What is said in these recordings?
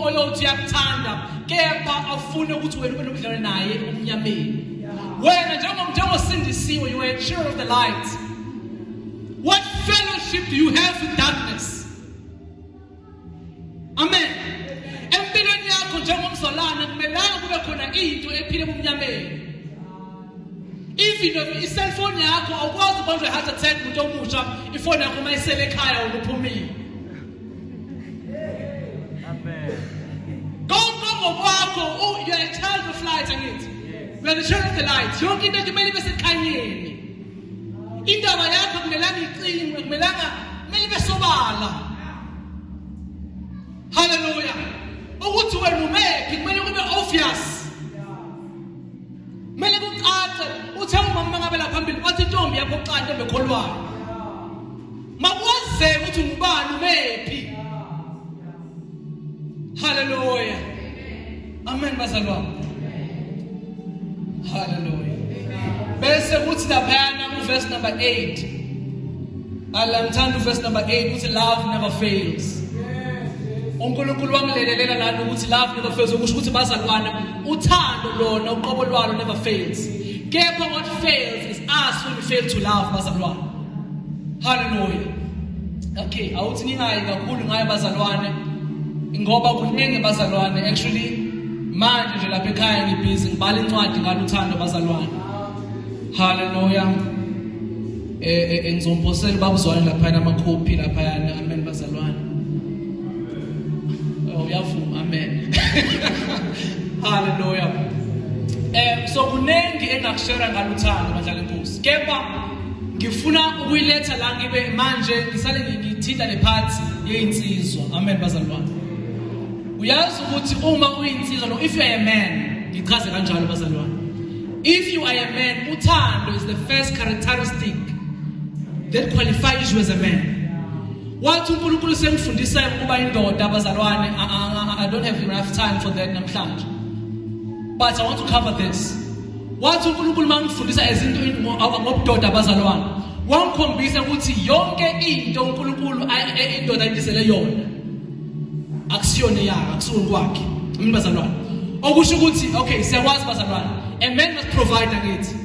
Oyothi uyakuthanda kepha afune ukuthi wena ube nobudlelwane naye ebumnyameni. Wena njengosindisiwe, you are a child of the light. What fellowship do you have with darkness? Amen. Empilweni yakho njengomzalwane kumelanga kube khona into ephila ebumnyameni. Even if i-cellphone yakho awukwazi ukubanjwa i-heart attack umuntu omusha ifoni yakho uma isele ekhaya uphumile. Amen. Konke ngokwakho, you are a child of light angithi. You are the child of the light. Yonke into kumele ibe sekhanyeni. Indaba yakho kumelanga icingwe, kumelanga kumele ibe sobala. Hallelujah. Ukuthi wena umephi kumele kube obvious. Kumele kucace uthe umama ngabe la phambili wathi intombi yakho kuqala intombi ekholwayo. Makwazeke ukuthi ungubani umephi. Hallelujah. Amen bazalwane. Hallelujah. Bese kuthi laphayana ku verse number 8. Alamthanda verse number 8 uthi love never fails. uNkulunkulu wangilekelela lana ukuthi love never fails okusho ukuthi bazalwane uthando lona uqobo lwalo never fails. Kepha what fails is us when we fail to love bazalwane. Hallelujah. Okay, awuthi ngingayi kakhulu ngayo bazalwane ngoba kuningi bazalwane actually manje nje lapha ekhaya ngibhizi ngibhala incwadi ngaluthando bazalwane. Hallelujah. Ngizomposela babuzwane lapha amakhophi lapha yana. Amen bazalwane. Oh uyavuma, amen. Hallelujah. So kuningi engakushare ngaluthando badlala inkosi. Kepha ngifuna ukuyiletha la ngibe manje ngisale ngithinta le part yeyinsizwa. Amen bazalwane. Uyazi ukuthi uma uyinsizwa no if you are a man, ngichaze kanjalo bazalwane. If you are a man, uthando is the first characteristic that qualifies you as a man. Wathi uNkulunkulu sengifundisa ukuba indoda bazalwane, I don't have enough time for that namhlanje. But I want to cover this. Wathi uNkulunkulu mangifundisa izinto ngobudoda bazalwane, wangikhombisa ukuthi yonke into uNkulunkulu indoda ayibizele yona akusiyona yakhe, akusiyona kwakhe. Amen bazalwane. Okusho ukuthi okay siyakwazi bazalwane, a man must provide angithi.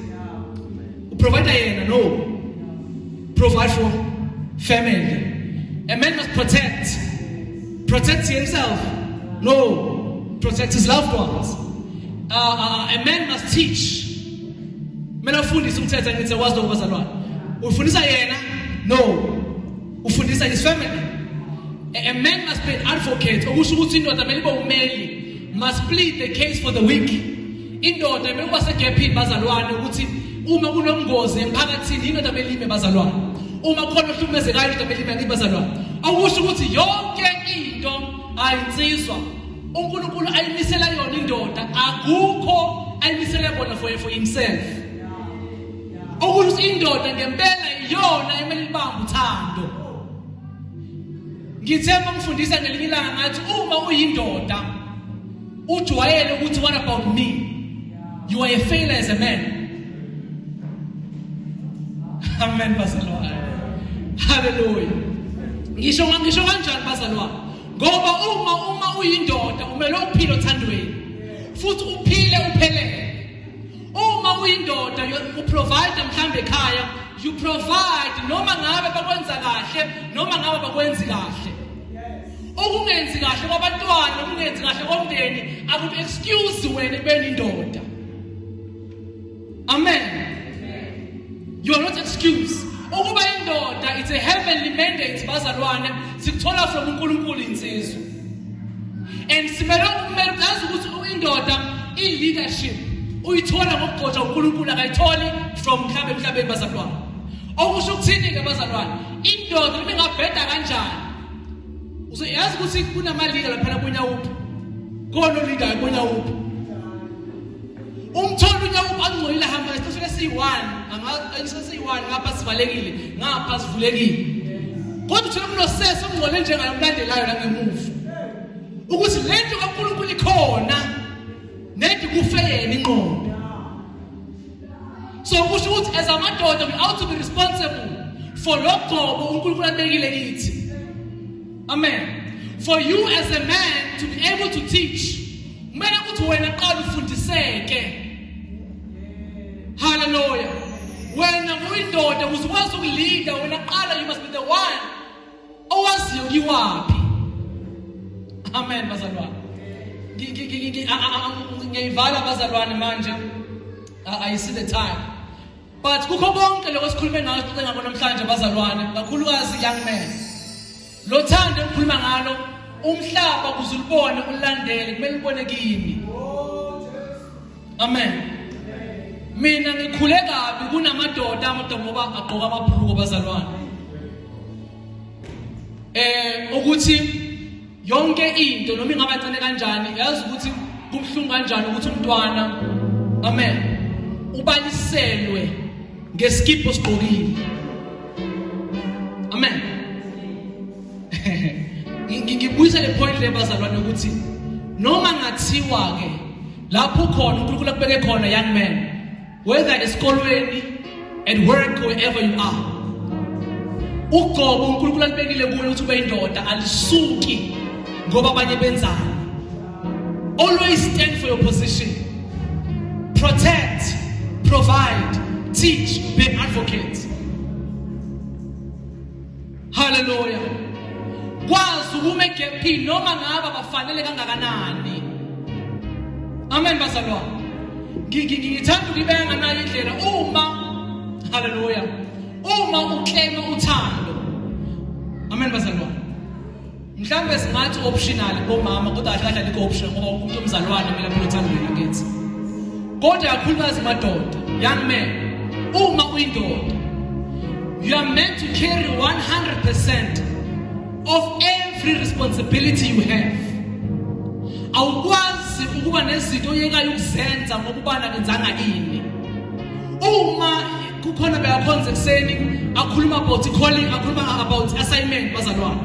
Uprovide yena no. Provide for family. A man must protect. Protect himself. No. Protect his loved ones. A man must teach. Kumele afundise umthetho angithi akwazi lokho bazalwane. Ufundisa yena? No. Ufundisa his family. A man must be an advocate. Okusho ukuthi indoda kumele ibe ummeli. Must plead the case for the weak. Indoda kumele kuba segephini bazalwane ukuthi uma kunomngozi emphakathini indoda kumele ime bazalwane. Uma khona ohlukumezekayo indoda kumele ime bazalwane. Okusho ukuthi yonke into ayinsizwa uNkulunkulu ayimisela yona indoda akukho ayimisele kona for himself. Okusho ukuthi indoda ngempela iyona emele ibambe uthando. Ngithe mangifundisa ngelinye ilanga ngathi uma uyindoda ujwayele ukuthi what about me? You are a failure as a man. Amen bazalwane. Hallelujah. Ngisho kanjani bazalwane? Ngoba uma uyindoda umele uphile othandweni. Futhi uphile uphelele. Uma uyindoda uprovide mhlambe ekhaya, you provide noma ngabe bakwenza kahle noma ngabe bakwenzi kahle. Ukungenzi kahle kwabantwana, ukungenzi kahle komndeni akuku excuse wena ekubeni indoda. Amen. You are not excused. Ukuba indoda it's a heavenly mandate bazalwane, sikuthola from uNkulunkulu insizwa. And simele ukumele uyazi ukuthi indoda i leadership uyithola ngokugcotsha uNkulunkulu, akayitholi from mhlambe emhlabeni bazalwane. Okusho ukuthini ke bazalwane? Indoda noma ingabheda kanjani? Uzoyazi ukuthi kunama leader lapha kunyawuphi. Khona leader kunyawuphi. Umthola unyawuphi angcolile hamba isithulo esiyi1, anga esiyi1 ngapha sivalekile, ngapha sivulekile. Kodwa uthola kunosese ongcole njengayo umlandelayo la ngemuva. Ukuthi lento kaNkulunkulu ikhona nedi kufe yena inqondo. So kusho ukuthi as amadoda we ought to be responsible for lokugcobo uNkulunkulu abekile kithi. Amen. For you as a man to be able to teach, kumele ukuthi wena qala ufundiseke. Hallelujah. Wena uyindoda ukuze ukwazi ukuleada, wena qala, you must be the one owaziyo kiwaphi. Amen bazalwane. Ngiyivala bazalwane manje. I see the time. But kukho konke lokho esikhulume ngayo, sixoxe ngakho namhlanje bazalwane, kakhulukazi young men. Lo thando engikhuluma ngalo, umhlaba ukuze ulibone ulandele, kumele ubone kimi. Amen. Mina ngikhule kabi kunamadoda, amadoda ngoba agqoka amabhuluko bazalwane. Ukuthi yonke into noma ingaba ncane kanjani, yazi ukuthi kubhlungu kanjani ukuthi umntwana, amen, ubaliselwe ngeskipo sigqokile. Amen. Ngibuyisa le point le bazalwane, ukuthi noma ngathiwa ke lapho khona uNkulunkulu akubeke khona, young man, whether esikolweni, at work, wherever you are, ugcobo uNkulunkulu alibekile kuwe ukuthi ube indoda alisuki ngoba abanye benzani. Always stand for your position. Protect, provide, teach, be an advocate. Hallelujah. Kwazi ukuma egaphini noma ngabe abafanele kangakanani. Amen bazalwane. Ngithanda ukubeka nganayo indlela uma, hallelujah, uma uclaim uthando. Amen bazalwane. Mhlambe singathi optional bomama, kodwa kahle kahle alikho optional, ngoba umuntu omzalwane kumele aphile othandweni akithi. Kodwa kakhulukazi madoda, young men, uma uyindoda, you are meant to carry 100% of every responsibility you have. Awukwazi ukuba nezinto oyekayo ukuzenza ngoba ubana kenzanga ini. Uma kukhona beyakhonza ekuseni, akhuluma about calling, akhuluma about assignment bazalwane.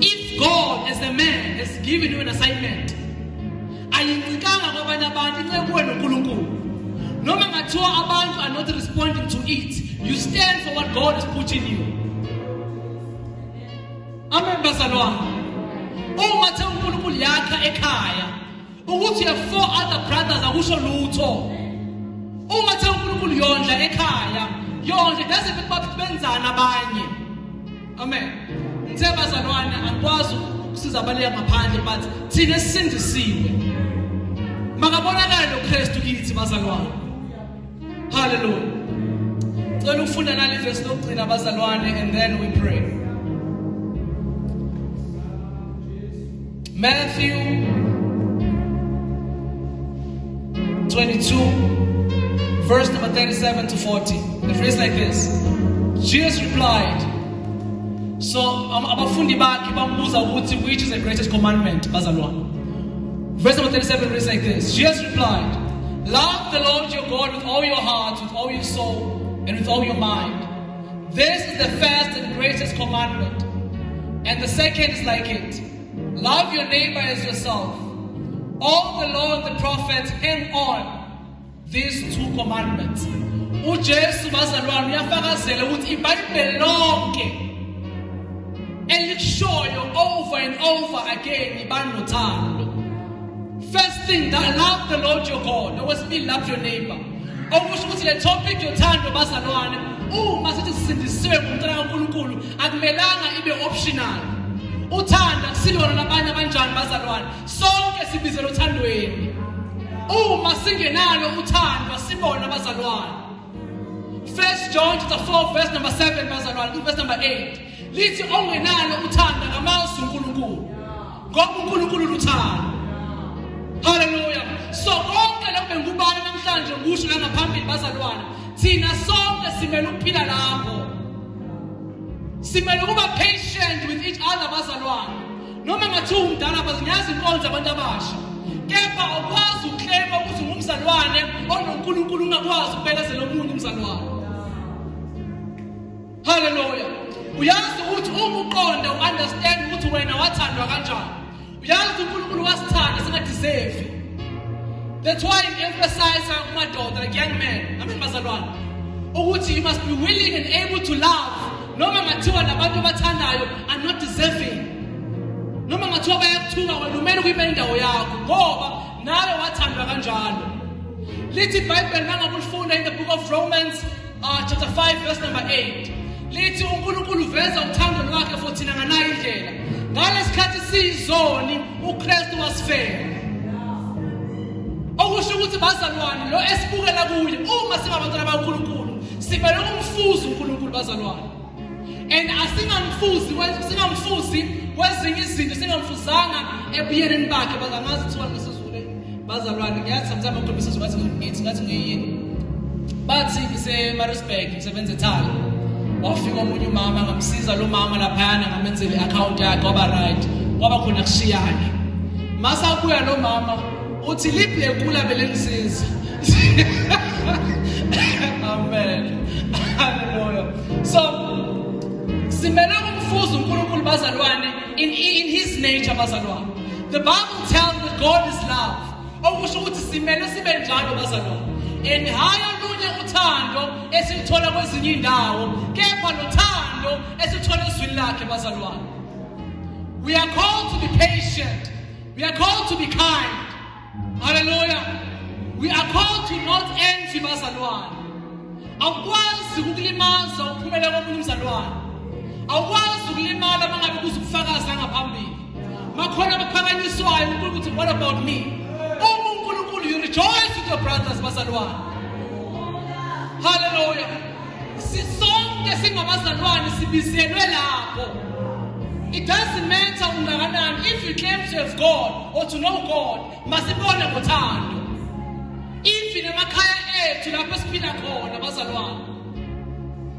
If God as a man has given you an assignment, ayincikanga kwabanye abantu, incike kuwe noNkulunkulu. Noma ngathiwa abantu are not responding to it, you stand for what God has put in you. Amen bazalwane. Uma the uNkulunkulu yakha ekhaya, ukuthi you have four other brothers akusho lutho. Uma the uNkulunkulu yondla ekhaya, yondla, doesn't mean bathi benzana abanye. Amen. Ngithe bazalwane, angikwazi ukusiza abaleka ngaphandle, but thina esisindisiwe, makabonakale lo Kristu kithi bazalwane. Hallelujah. Cela ukufunda nali verse lokugcina bazalwane, and then we pray. Matthew 22 verse number 37 to 40. It reads like this. Jesus replied. So abafundi bakhe bambuza ukuthi which is the greatest commandment bazalwane. Verse number 37 reads like this. Jesus replied, "Love the Lord your God with all your heart, with all your soul, and with all your mind. This is the first and greatest commandment. And the second is like it. Love your neighbor as yourself. All the law and the prophets hang on these two commandments." uJesu bazalwane uyafakazela ukuthi iBhayibheli lonke elikushoyo over and over again ibanothando. First thing, that love the Lord your God. Okwesibili, love your neighbor. Okusho ukuthi le topic yothando bazalwane, uma sithi sisindisiwe ngumntwana kaNkulunkulu, akumelanga ibe optional. Uthanda kusilona nabanye abanjani bazalwane? Sonke sibizelwe othandweni. Uma singenalo uthando, asibona abazalwane. First John chapter 4 verse number 7 bazalwane, verse number 8 lithi ongenalo uthando akamazi uNkulunkulu, ngoba uNkulunkulu luthando. Hallelujah. So konke lokho bengubani namhlanje ngisho la ngaphambili bazalwane, thina sonke simele ukuphila lapho. Simele ukuba patient with each other bazalwane. Noma ngathiwa umdala, ngiyazi inkonzo abantu abasha, kepha awukwazi ukuclaima ukuthi ungumzalwane onoNkulunkulu ungakwazi ukubekezela omunye umzalwane. Hallelujah. Uyazi ukuthi uma uqonda uunderstand ukuthi wena wathandwa kanjani, uyazi uNkulunkulu wasithanda singadeserve. That's why I emphasize kumadoda, like young men, amen bazalwane, ukuthi you must be willing and able to love noma ngathiwa labantu abathandayo are not deserving. Noma ngathiwa bayakuthuka wena umele ukuyimela indawo yakho ngoba nawe wathandwa kanjalo. Lithi iBhayibheli mangabe ulifunda in the book of Romans chapter 5 verse number 8, lithi uNkulunkulu uveza uthando lwakhe for thina nganayo indlela. Ngalesikhathi siyizoni uKristu wasifela. Okusho ukuthi bazalwane lo esibukela kuye uma singabantwana bakaNkulunkulu simele ukumfuza uNkulunkulu bazalwane. And asingamfuzi kwezinye izinto singamfuzanga ebuyeleni bakhe. Bazangazi kuthiwa ngesizulu bazalwane, ngiyathi sometimes ukukhuluma isizulu ngathi ngithi ngathi ngiyini. Bathi ngise-Maritzburg ngisebenza eThala, wafika omunye umama ngamsiza lo mama laphayana ngamenzela i-account yakhe waba right, kwaba khona kushiyana. Masabuya lo mama uthi liphi lekula belengisiza. Amen, hallelujah. So simele ukumfuza uNkulunkulu bazalwane in his nature bazalwane. The Bible tells that God is love. Okusho ukuthi simele sibe njalo bazalwane. And hayi olunye uthando esilithola kwezinye indawo, kepha nothando esithola ezwini lakhe bazalwane. We are called to be patient. We are called to be kind. Hallelujah. We are called to not envy bazalwane. Awukwazi ukulimaza uphumela komunye umzalwane. Awukwazi ukulimala mangabe kuzukufakaza ngaphambili. Makhona abaphakanyiswayo uNkulunkulu uthi what about me? Uma uNkulunkulu you rejoice with your brothers bazalwane. Hallelujah. Sisonke singabazalwane sibizelwe lapho. It doesn't matter ungakanani, if you claim to have God or to know God, masibone ngothando. If nemakhaya ethu lapho esiphila khona bazalwane.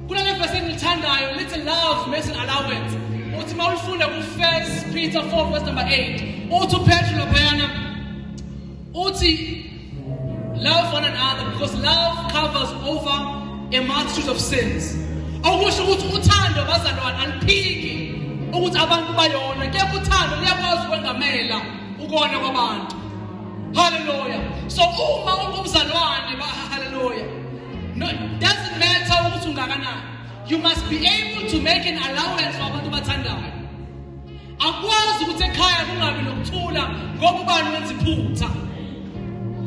Kunale verse engilithandayo lithi love makes an allowance. Uthi mawulifunda ku 1 Peter 4 verse number 8. Uthi uPetro laphayana uthi love one another because love covers over a multitude of sins. Okusho ukuthi uthando bazalwane aliphiki ukuthi abantu bayona, kepha uthando liyakwazi ukwengamela ukona kwabantu. Hallelujah. So uma ungumzalwane, hallelujah, no, it doesn't matter ukuthi ungakanani, you must be able to make an allowance for abantu bathandayo. Akwazi ukuthi ekhaya kungabi nokuthula ngoba ubani wenza iphutha.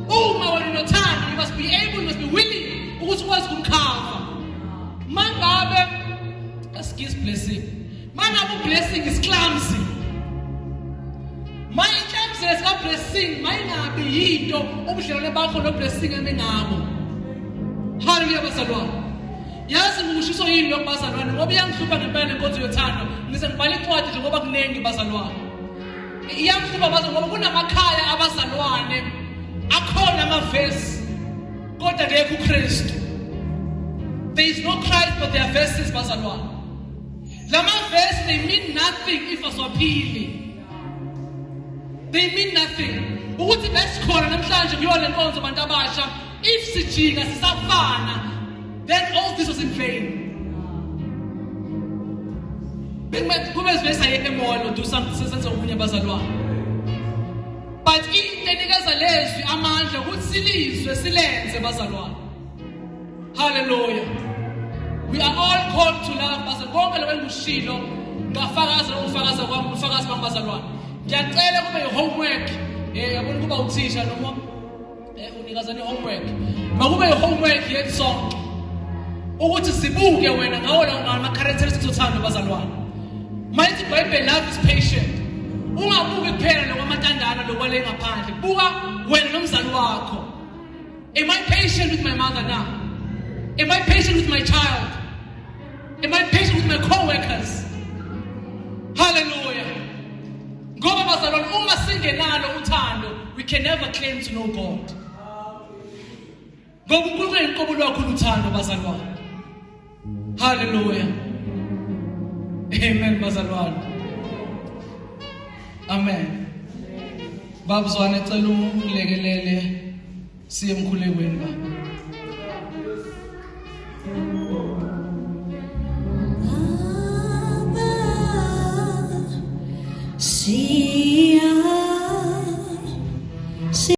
Uma wena unothando, you must be able, you must be willing ukuthi ukwazi ukumkhava. Mangabe excuse blessing, mangabe blessing is clumsy, my clumsiness ka blessing mayingabi yinto ubudlelwane bakho no blessing emingabo. Hallelujah bazalwane. Yazi ngikushiso yini lokho bazalwane, ngoba iyangihlupha ngempela lenkonzo yothando. Ngize ngibhala incwadi nje ngoba kuningi bazalwane. Iyangihlupha bazalwane ngoba kunamakhaya abazalwane akhona amavesi kodwa akekho uKristu. There is no Christ but there are verses bazalwane. Lama verse they mean nothing if aswaphili. They mean nothing. Ukuthi besikhona namhlanje kuyo lenkonzo abantu abasha, if sijika sisafana, then all this was in vain. Kube sibe emall or do something senze okunye bazalwane. But into enikeza lezwi amandla ukuthi silizwe silenze bazalwane. Hallelujah. We are all called to love bazalwane. Konke lokho engikushilo ngafakaza ukufakaza kwami, ubufakazi bami bazalwane. Ngiyacela kube i-homework. Yabona kuba uthisha noma unikezana i-homework. Makube i-homework yethu sonke ukuthi sibuke wena ngawo lawo ama-characteristics othando bazalwane. Mayithi iBhayibheli love is patient. Ungabuki kuphela lokwamatandana lokwale ngaphandle. Buka wena nomzali wakho. Am I patient with my mother now? Am I patient with my child? Am I patient with my co-workers? Hallelujah. Ngoba bazalwane uma singenalo uthando, we can never claim to know God. Ngoba uNkulunkulu inqobo lwakho uthando bazalwane. Hallelujah. Amen bazalwane. Amen. Babuzwane cela ungilekelele siye emkhulekweni baba.